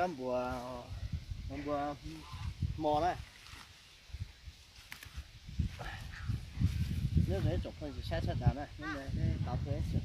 Npua, npua hmo na. Nyob zoo ib tsoom phooj ywg saib sawv daws na, hnub no tau tuaj ib txhia.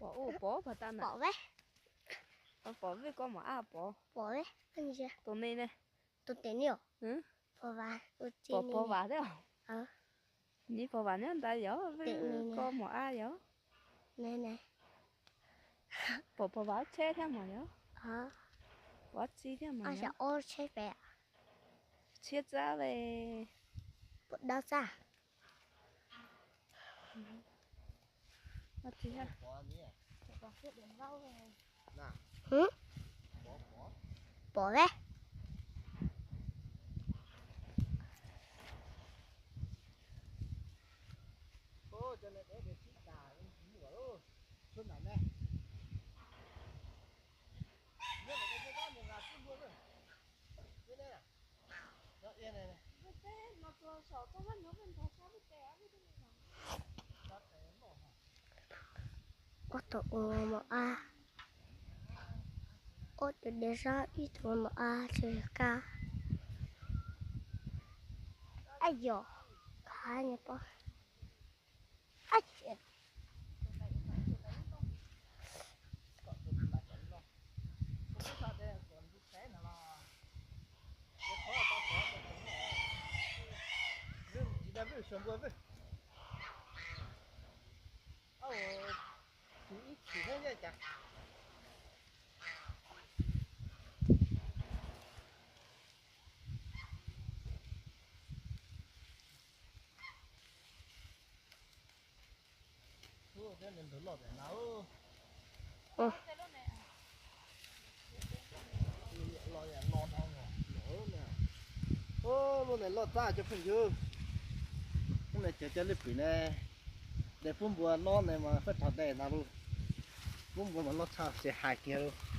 Pom ub pov pov tas na. Pom vij, pom vij koj mos ab pov. Pom vij, tus ne ne. Tus tes ne. Pov, pov vas thiab. Neb pov vas nyob ntawd yog vij koj mos ab yog. Pom pov vas tsheb thiab mas yog. Pov txi thiab mas yog. Tshiab txab le. Pov dab txab. Pov le. Ob tug ua mos ab, ob tug dej zab, ib tug ua mos ab tsis kab. Ab yog, kab nyuag pob. Lub ne loj txaj cov phooj ywg. Lub ne cov cov lij pwm ne, de pub npua nob ne mas peb rog de ntag lauj. Pub npua mas loj tshaj xis hais kiag lauj.